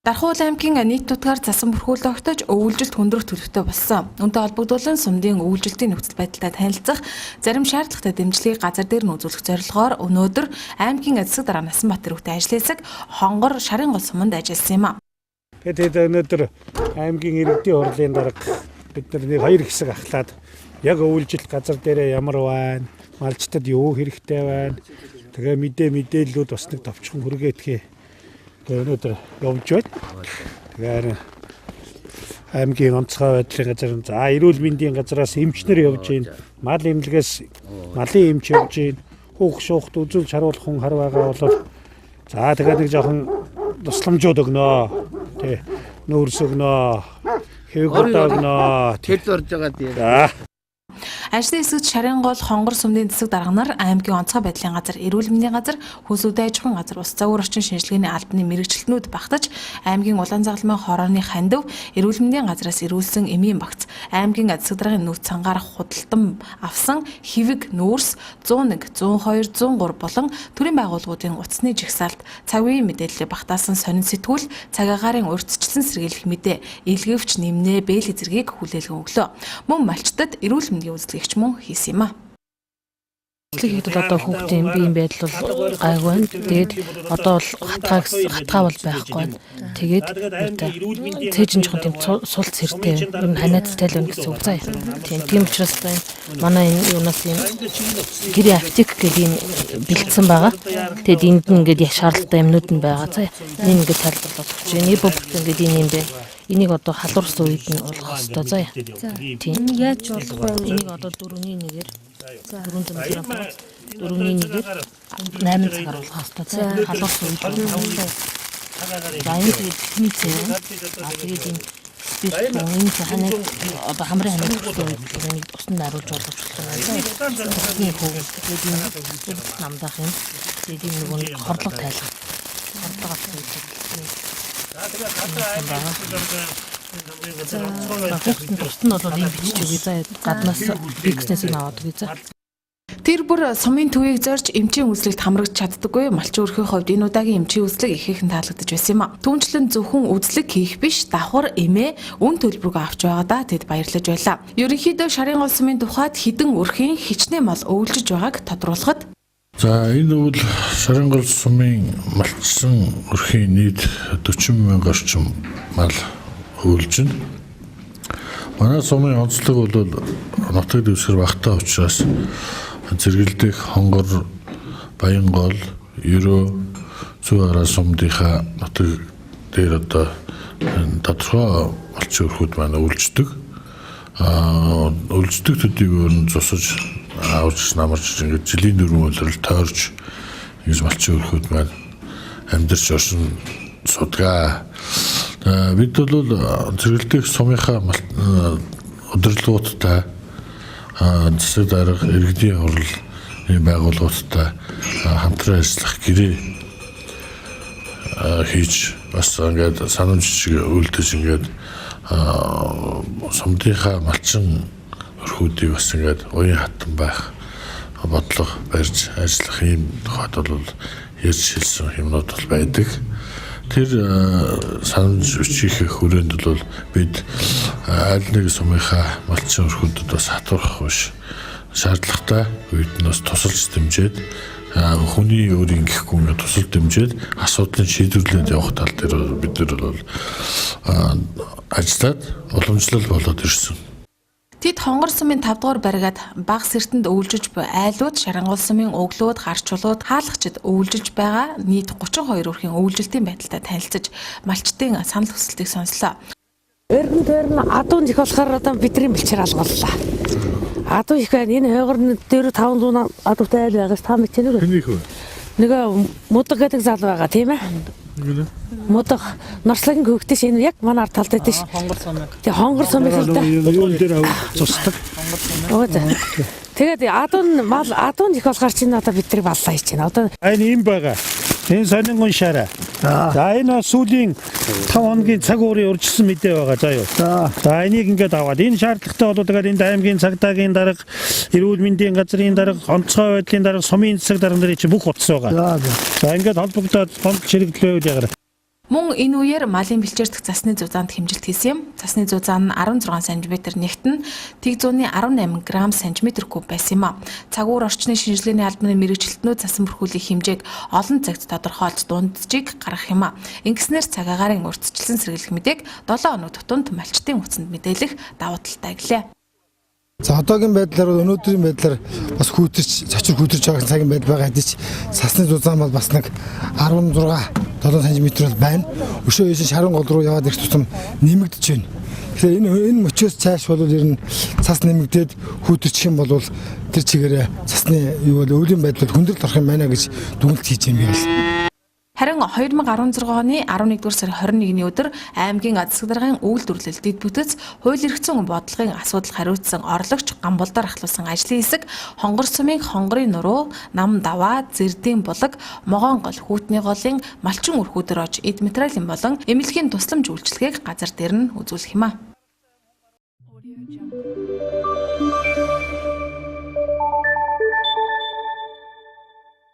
Дархуул аймгийн нийт нутгаар засан бүрхүүл огтож өвөлжилт хүндрэх төлөвтэй болсон. Үүнтэй холбогдуулан сумдын өвөлжилтийн нөхцөл байдалтай танилцах зарим шаардлагатай дэмжлэгийг газар дээр нь үзүүлэх зорилгоор өнөөдөр аймгийн засаг дарга Насанбат өрөвтэй ажил хэсэг Хонгор шарын гол суманд ажилласан юм а. Тэгээд өнөөдөр аймгийн иргэдийн хурлын дарга бид нар нэг хоёр хэсэг ахлаад яг өвөлжилт газар дээрээ ямар байна, малчтад юу хэрэгтэй байна. Тэгээ мэдээллүүд бас нэг товчхон хүргээтхээ. Тэгээ өнөөдөр явж байна. Тэгээ аймгийн онцгой байдлын газар, за эрүүл мэндийн газараас эмчнэр явж байна. Мал эмнэлгээс малын эмч явж байна. Хүүх шуухт үзүүлж харуулах хүн хар байгаа бол за тэгээ нэг жоохон тусламжууд өгнө. Тэ нүүрс өгнө. Хэвэг удаа өгнө. Тэр зурж байгаа тийм. За. Ажлын хэсэгт шарын гол Хонгор сүмдийн засаг дарга нар аймгийн онцгой байдлын газар, эрүүл мэндийн газар, хөлс үдэ аж ахуйн газар, ус загвар орчин шинжилгээний албаны мэргэжилтнүүд багтаж аймгийн улаан загалмай хорооны хандив, эрүүл мэндийн газраас эрүүлсэн эмийн багц, аймгийн засаг даргын нүүц цангаар худалдан авсан хэвэг нүүрс 101, 102, 103 болон төрийн байгууллагуудын утасны жагсаалт, цаг үеийн мэдээллийг багтаасан сонин сэтгүүл, цаг агаарын урьдчилан сэргийлэх мэдээ, илгэвч, нэмнэ, бээлий зэргийг хүлээлгэн өглөө. Мөн малчтад эрүүл мэндийн үзлэгч мөн хийсэн юм а. Үзлэг хийхэд бол одоо хүүхдийн биеийн байдал бол гайгүй байна. Тэгээд одоо бол хатгаа бол байхгүй байна. Тэгээд цээжин жоохон тийм сул цэртэй байна. Ер нь ханиадтай л байна гэсэн үг заа. Тийм учраас одоо энэ манай энэ юунаас юм гэрээ аптек гэх юм бэлдсэн байгаа. Тэгээд энд нь ингээд яг шаардлагатай юмнууд нь байгаа заа. Энэ ингээд тайлбарлаад өгч байна. Ибупрофен гэдэг энэ юм байна. Энийг одоо халуурсан үед нь уулгах хэрэгтэй заа. Тийм. Яаж болох вэ? Энийг одоо 4-ний 1-ээр 400 мг 4-ний 1-ээр 8 цагаар уулгах хэрэгтэй заа. Халуурсан үед уулгах хэрэгтэй. За энэ тэгээд тэхний цай байна. А тэгээд энэ спирт энэ ханаа одоо хамрын ханаа төрсөн үед энийг усанд харуулж уулгах болох юм байна. Тэхний хөв. Тэгээд энэ намдаах юм. Тэгээд энэ нөгөө нэг хорлого тайлах. Хорлого авах үед хүүхдийн тусад нь бол ийм бичиж өгье заа. Гаднаас бизнес нь аваад өгье заа. Тэр бүр сумын төвийг зорж эмчийн үзлэгт хамрагдж чаддаггүй малчин өрхийн хувьд энэ удаагийн эмчийн үзлэг ихээхэн таалагдаж байсан юм а. Түүнчлэн зөвхөн үзлэг хийх биш давхар эмээ үн төлбөргөө авч байгаадаа тэд баярлаж байлаа. Ерөнхийдөө шарын гол сумын тухайд хэдэн өрхийн хичнээн мал өвлжиж байгааг тодруулахад За энэ өвөл шарын гол сумын малчсан өрхийн нийт 40 мянга орчим мал өвлжин. Манай сумын онцлог бол нутаг дэвсгэр багтаа учраас зэрэгэлдэх Хонгор, Баянгол, Ерөө, Зүүн Араа сумдынхаа нутаг дээр одоо тодорхой малчин өрхүүд маань өвлждөг. Өвлждөг төдийгөөр нь зусаж авч намарч ингээд жилийн дөрвөн улирал тойрч ингэж малчин өрхүүд маань амьдарч оршин судгаа. Бид бол зэрэгэлдэх сумынхаа удирдлагуудтай засаг дарга иргэдийн хурлын байгууллагуудтай хамтран ажиллах гэрээ хийж бас ингээд санамж жижиг үлдээж ингээд сумдынхаа малчин өрхүүдийг бас ингээд уян хатан байх бодлого барьж ажиллах ийм тухайд бол ярьж хэлсэн юмнууд бол байдаг. Тэр санамж бичийнхээ хүрээнд бол бид аль нэг сумынхаа малчин өрхүүдэд бас хатуурах биш шаардлагатай үед нь бас тусалж дэмжиж хүний өөрийн гэхгүй ингээд тусал дэмжиж асуудлыг шийдвэрлээд явах тал дээр бид нар бол ажиллаад уламжлал болоод ирсэн. Тэд Хонгор сумын 5 дугаар баригад Багас Эрдэнд өвлжиж буй айлууд, Шарангуул сумын өглөөд, гарчулууд, хаалгачид өвлжиж байгаа нийт 32 өрхийн өвлжилтийн байдалтай танилцаж малчдын санал хүсэлтийг сонслоо. Эрдэнэ тойрон адуу их болохоор одоо бидний бэлчээр алгууллаа. Адуу их байна. Энэ хойгор дээр 500 адуутай айл байгаас та мэдчихэв үү? Хэнийх вэ? Нөгөө мудаг гэдэг зал байгаа тийм ээ. Мудаг Норслагийн хөвгтөш энэ яг манай ард талд байдаг ш. Хонгор сумыг. Тэгээ хонгор сумыг л да. Юун дээр цусдаг. Өө за. Тэгээд адуу нь мал адуу их болохоор чинь одоо бидний баллаа хийж байна. Одоо Энэ юм байгаа. Энэ сонин уншаарай. За энэ бас сүүлийн 5 хоногийн цаг уурын урьдчилсан мэдээ байгаа заа юу. За энийг ингээд аваад энэ шаардлагатай бол тэгээд энд аймгийн цагдаагийн дарга, эрүүл мэндийн газрын дарга, онцгой байдлын дарга, сумын засаг дарга нарын чинь бүх утас байгаа. За ингээд холбогдоод гомдол ширэгдэл байвал ягараа. Мөн энэ үеэр малын бэлчээрдэх засны зузаанд хэмжилт хийсэн юм. Засны зузаан нь 16 см нэгтэн тэг зууны 18 г см куб байсан юм а. Цаг уур орчны шинжилгээний албаны мэргэжилтнүүд засан бүрхүүлийн хэмжээг олон цагт тодорхойлж дунджийг гаргах юм а. Ингэснээр цаг агаарын урьдчилсан сэргийлэх мэдээг 7 хоног тутамд малчдын утсанд мэдээлэх давуу талтай гэлээ. За одоогийн байдлаар бол өнөөдрийн байдлаар бас хүүтэрч цочор хүүтэрч байгаа цагийн байдал байгаа хэдий ч сасны зузаан бол бас нэг 16 7 см бол байна. Өшөө ээшин шарын гол руу яваад ирэх тутам нэмэгдэж байна. Тэгэхээр энэ энэ мөчөөс цааш бол ер нь цас нэмэгдээд хүүтэрчих юм бол тэр чигээрээ цасны юу бол өвлийн байдал хүндрэл орох юм байна гэж дүгнэлт хийж юм би бол. Харин 2016 оны 11-р сарын 21-ний өдөр аймгийн засаг даргын үйлдвэрлэл дэд бүтэц хууль эрх зүйн бодлогын асуудал хариуцсан орлогч Гамбулдаар ахлуулсан ажлын хэсэг Хонгор сумын Хонгорын нуруу, Нам даваа, Зэрдийн булаг, Могоон гол, Хүүтний голын Малчин өрхүүдэр ож эд материалын болон эмнэлгийн тусламж үйлчилгээг газар дээр нь үзүүлэх юм а.